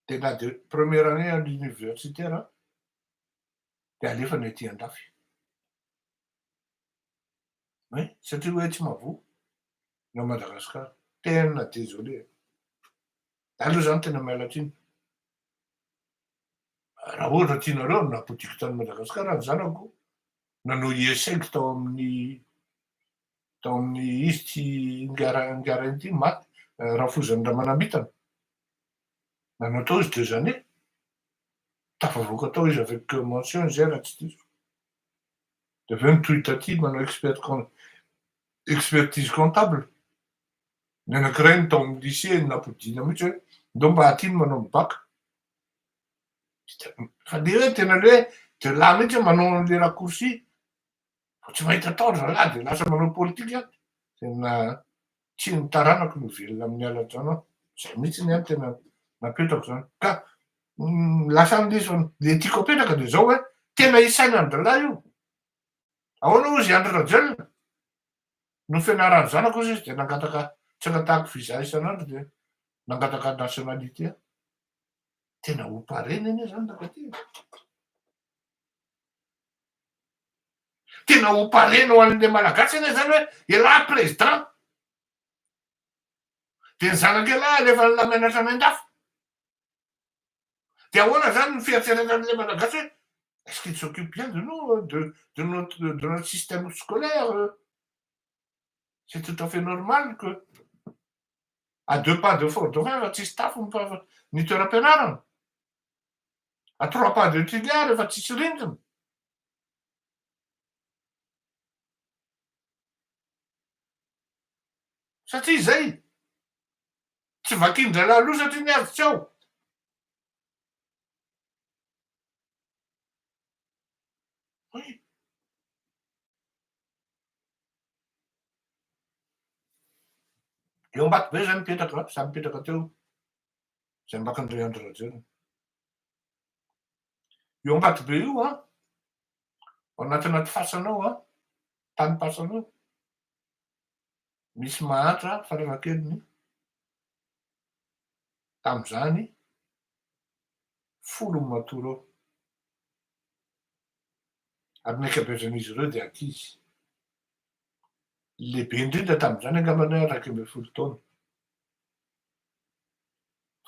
de na de première année à l'universitaire de alefany aty andafy. Oui, satria hoe tsy mahavoa ny ao Madagascar. Tena désolé. Za aloha zany tena miala tsiny. Raha ohatra tianareo nampodiako tany Madagascar ny zanako, nanao IESEG tao amin'ny tao amin'ny izy ty Ngara Ngarainy ity maty rafozan'i Ramanambitana. Nanao tao izy deux années. Tafavoaka tao izy avec mention izay raha tsy diso. Dia avy eo nitohy taty manao expert expertise comptable. Ny anankiray ny tao amin'ny lycée nampodiana mihitsy hoe ndao mba aty no manao ny bac. Fa le hoe tena le hoe de là mihitsy hoe manao an'le raccourci vao tsy mahita atao ry zalahy de lasa manao politika. Tena tsy ny taranako no velona amin'ny ala-drano aho. Zay mihitsy ny ahy tena napetrako zany. Ka lasa any le izy fa le tiako apetraka de zao hoe tena isainandralahy io. Ahoana hozy Andry Rajoelina? No fianaran'ny zanako hozy izy de nangataka tsy angatahako visa isan'andro de nangataka nationalité aho. Tena ho parrain anie zany nankaty e. Tena ho parrain ho an'le Malagasy anie zany hoe ialahy président. De ny zanak'ialahy alefan'lah mianatra any an-dafy. De ahoana zany ny fieritreretan'le Malagasy hoe est-ce qu'il s'occupe bien de nous, de, de notre, de notre système scolaire? C'est tout à fait normal que à deux pas de Fort Dauphin efa tsisy tafo ny toeram-pianarana. À trois pas de Tuléar efa tsisy rindrina. Satria izay, tsy vakin-drahalahy loha satria ny azy tsy ao. Oui. Eo Ambatobe zay mipetraka, za mipetraka teo, zay mbakan-dry Andry Rajoelina. Io Ambatobe io an, ao anatin'aty fasana ao an, tanim-pasana ao, misy mahantra farafahakeliny tamin'izany folo ny matory ao. Ary ny ankabeazan'izy ireo dia ankizy. Ny lehibe indrindra tamin'izany angambany hoe 11 taona.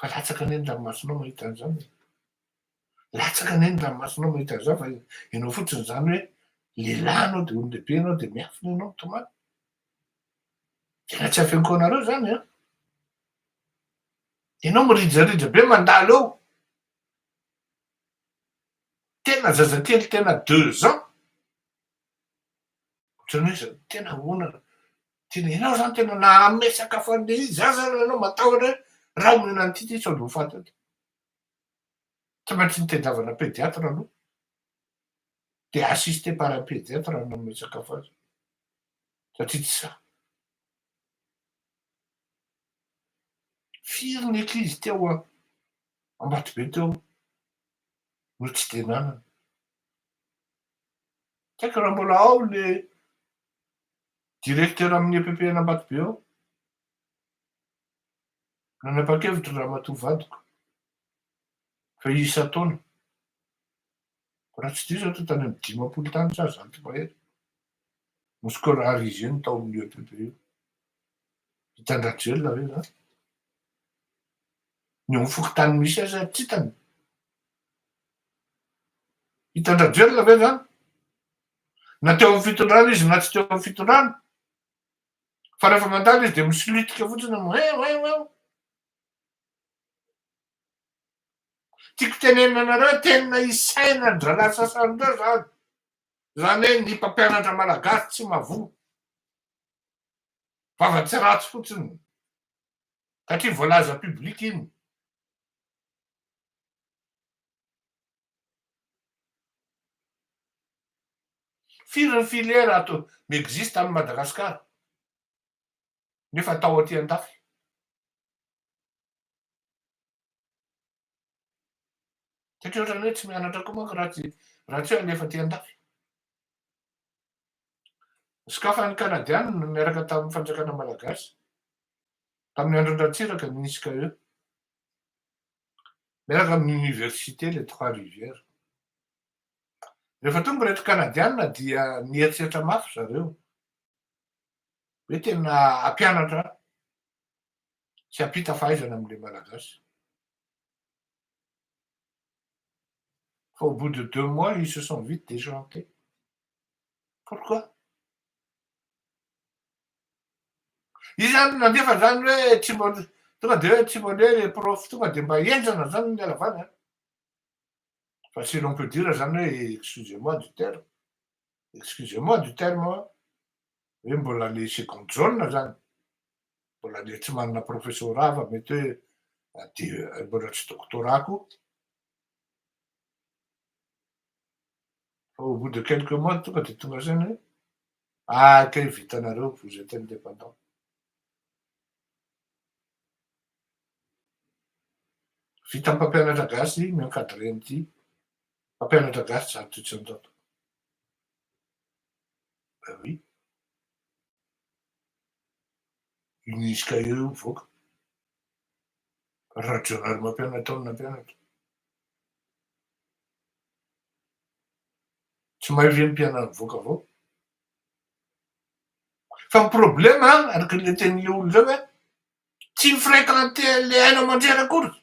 Fa latsaka anie ny ranomasonao mahita an'izany e. Latsaka anie ny ranomasonao mahita an'izany fa ianao fotsiny izany hoe lehilahy ianao dia olon-dehibe ianao dia miafina ianao mitomany. Tena tsy afeniko anareo izany an. Ianao mirijarija be mandalo eo. Tena zazakely tena deux ans. Ohatran'ny hoe tena ahoana, tena ianao zany tena nahamehy sakafo an'le izy, za zany ianao matahotra hoe raha omena an'ity ty sao de ho faty eto. Tsy maintsy nitadiavana pédiatre aloha, de assisté par un pédiatre nanome sakafo azy, satria tsy sahy. Firy ny ankizy teo Ambatobe teo no tsy de nanana. Tsy haiko raha mbola ao le directeur amin'ny EPP an'Ambatobe ao. Nanapa-kevitra ramatoa vadiko fa isan-taona, raha tsy diso aho toa tany amin'ny 50 tany sa 100 mahery, no scolarisé-ny tao amin'io EPP io. Hitan-dRajoelina ve izany? Ny ao amin'ny fokontany misy azy ary tsy hitany. Hitan-dRajoelina ve izany? Na teo amin'ny fitondrana izy na tsy teo amin'ny fitondrana. Fa rehefa mandalo izy dia misolitika fotsiny hein hein hein. Tiako tenenina anareo tena isaina-dralahy sasany ireo izany. Izany hoe ny mpampianatra malagasy tsy mahavoa. Vava tsy ratsy fotsiny. Satria voalaza public iny. Firy ny filière ato mi-existe any Madagascar nefa atao aty andafy? Satria ohatran'ny hoe tsy mianatra koa manko raha tsy raha tsy hoe alefa aty andafy. Sokafan'ny Kanadiana no niaraka tamin'ny fanjakana malagasy tamin'ny andron-dRatsiraka ny ISCAE miaraka amin'ny université les Trois Rivières. Rehefa tonga ireto Kanadiana dia nieritreritra mafy zareo hoe tena hampianatra sy hampita fahaizana amin'ilay Malagasy. Fa au bout de deux mois, ils se sont vite déjantés. Pourquoi? Izy zany nandefa zany hoe tsy mba tonga de hoe tsy mba hoe le prof tonga de mba henjana zany ny alavany an. Fa si l'on peut dire zany hoe excusez-moi du terme, excusez-moi du terme hoe mbola le seconde zone zany, mbola le tsy manana professorat fa mety hoe de mbola tsy doctorat koa. Fa au bout de quelques mois tonga de tonga saina hoe ah kay vitanareo vous êtes indépendant. Vita mpampianatra gasy mi-encadrer an'ity mpampianatra gasy 100%. Ben oui. Unisca eo io mivoaka. Rajaonarimampianina tao no nampianatra. Tsy mahay ve ny mpianany mivoaka avao? Fa ny problème araka le tenin'le olona zao hoe tsy mi-fréquenter an'le haino aman-jery akory.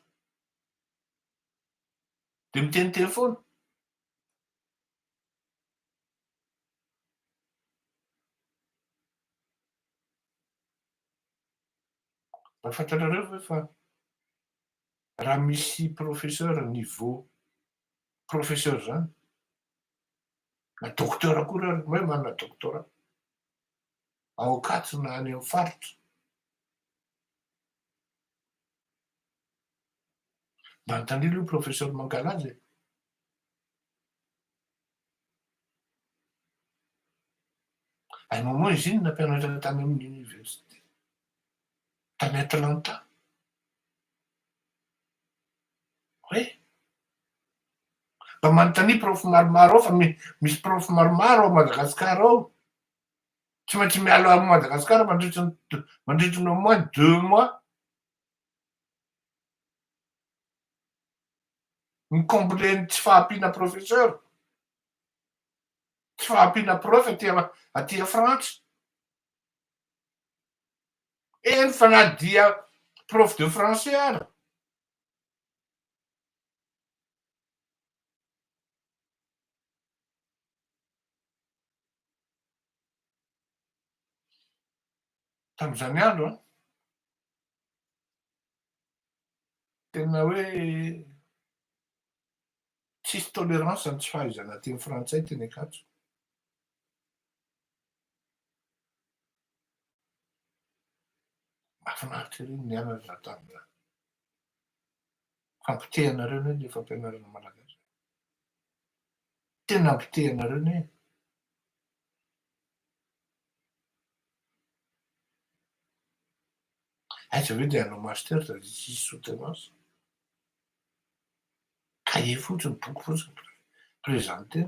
De miteniteny foana. Mba fantatrareo ve fa raha misy professeur niveau professeur zany, na docteur akory ary, hoe manana doctorat, ao Ankatso na any amin'ny faritra, mba anontanio aloha professeur Mankalaza e. À un moment izy iny nampianatra tany amin'ny université, tany Atlanta. Oui. Mba manontania prof maromaro ao fa misy prof maromaro ao Madagascar ao. Tsy maintsy miala ao Madagascar mandritry ny mandritry ny au moins deux mois. Mi-combler ny tsy fahampiana professeur. Tsy fahampiana prof aty aty Frantsa. Eny fa na dia prof de français ara. Tamin'izany andro an, tena hoe tsisy tolérance ny tsy fahaizana teny frantsay teny Ankatso. Mahafinaritra ery ny nianatra tamin'izany. Fampotehanareo anie ilay fampianarana malagasy. Tena ampotehanareo anie. Aiza ve dia hanao master raha tsisy soutenance? Cahier fotsiny, boky fotsiny présenter.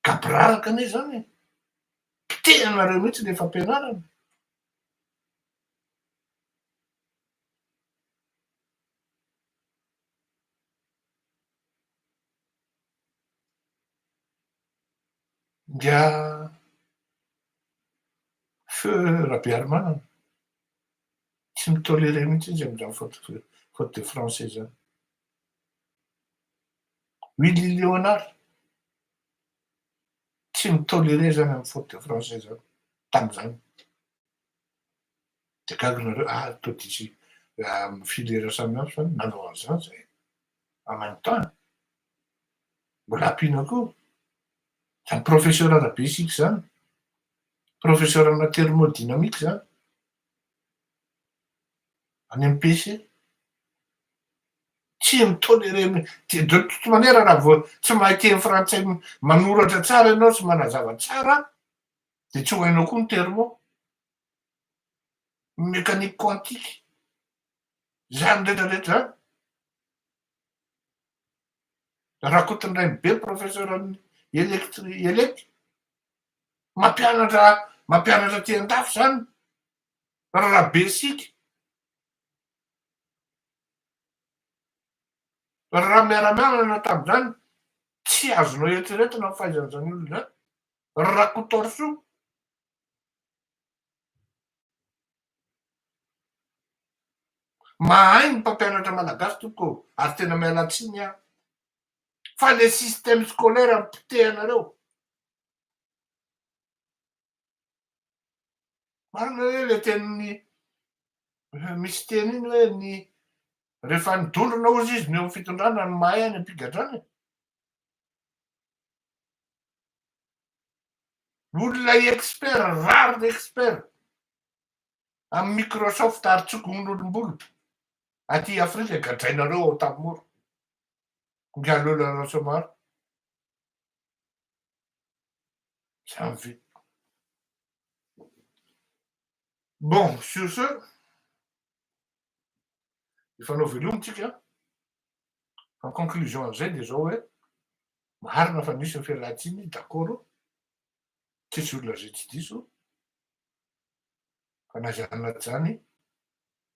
Gaboraraka anie zany e! Potehanareo mihitsy le fampianarana. Dia feu Rabearimanana, tsy mi-tolerer mihitsy izy amin'izany faute faute de français izany. Willy Léonard, tsy mi-tolerer izany amin'ny faute de français izany, tamin'izany. Dia gaga nareo, ah toa diso amin'ny filière samihafa izany, nanao an'izany izahay en même temps. Mbola ampiana koa, izany professeur ara-basique izany, professeur ana thermodynamique izany, any amin'ny PC. Tsy mi-tolerer mi-, de toute manière raha vao tsy mahay teny frantsay manoratra tsara ianao sy manazava tsara dia tsy ho hainao koa ny thermo, ny mécanique quantique, izany rehetra rehetra izany. Rakotondrainibe professeur amin'ny elektri- elec, mampianatra mampianatra aty an-dafy izany, Rabesika. Raha miara-mianana tamin'izany, tsy azonao eritreretina ny fahaizan'izany olona izany. Rakotoarisoa. Mahay ny mpampianatra malagasy tompoko ô, ary tena miala tsiny aho fa le système scolaire no potehanareo. Marina hoe le tenin'ny misy teny iny hoe ny rehefa ny dondrona hozy izy no eo amin'ny fitondrana no mahay any am-pigadrana e. Olona expert, rare expert amin'ny Microsoft ary tsokon'olom-bolo aty Afrika gadrainareo ao Antanimora. Ingahy Lola Rasoamaro. Zany ve. Bon, sur ce, hifanao veloma tsika. En conclusion an'izay dia zao hoe marina fa nisy ny fialan-tsiny, d'accord, tsisy olona izay tsy diso, fa na izany na tsy izany,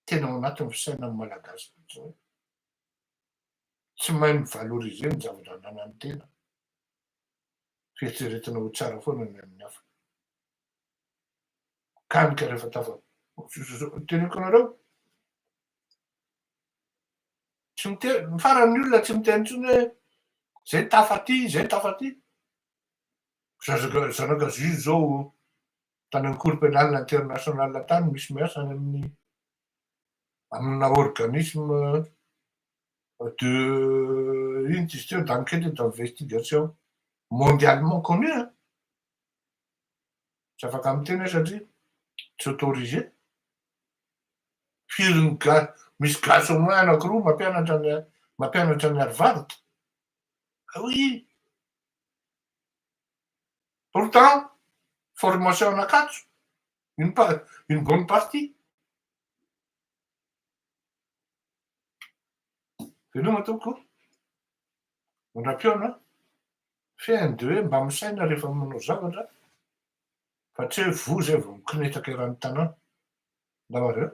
tena ao anatin'ny fisainan'ny Malagasy mihitsy hoe tsy mahay mi-valoriser ny zavatra ananan'ny tena, fieritreretina ho tsara foana ny an'ny hafa. Kany ka rehefa tafa, teneniko anareo, Tsy miteny, ny farany ny olona tsy miteny intsony hoe zay tafa aty, zay tafa aty. Zanaka zanaka juge zao tany amin'ny cour pénale internationale tany misy miasa any amin'ny amina organisme de ino izy teo d'enquête et d'investigation mondialement connu hein. Tsy afaka miteny aho satria tsy autorisé. Firy ny ga- misy gasy au moins anakiroa mampianatra any mampianatra any Harvard? Ah oui! Pourtant formation an'Ankatso, une pa- une bonne partie. Veloma tompoko. Mandra-pihaona. Fehiny dia hoe mba misaina rehefa manao zavatra fa tsy hoe voa izay vao mikonetaka eran'ny tanàna. Ndao ary eo.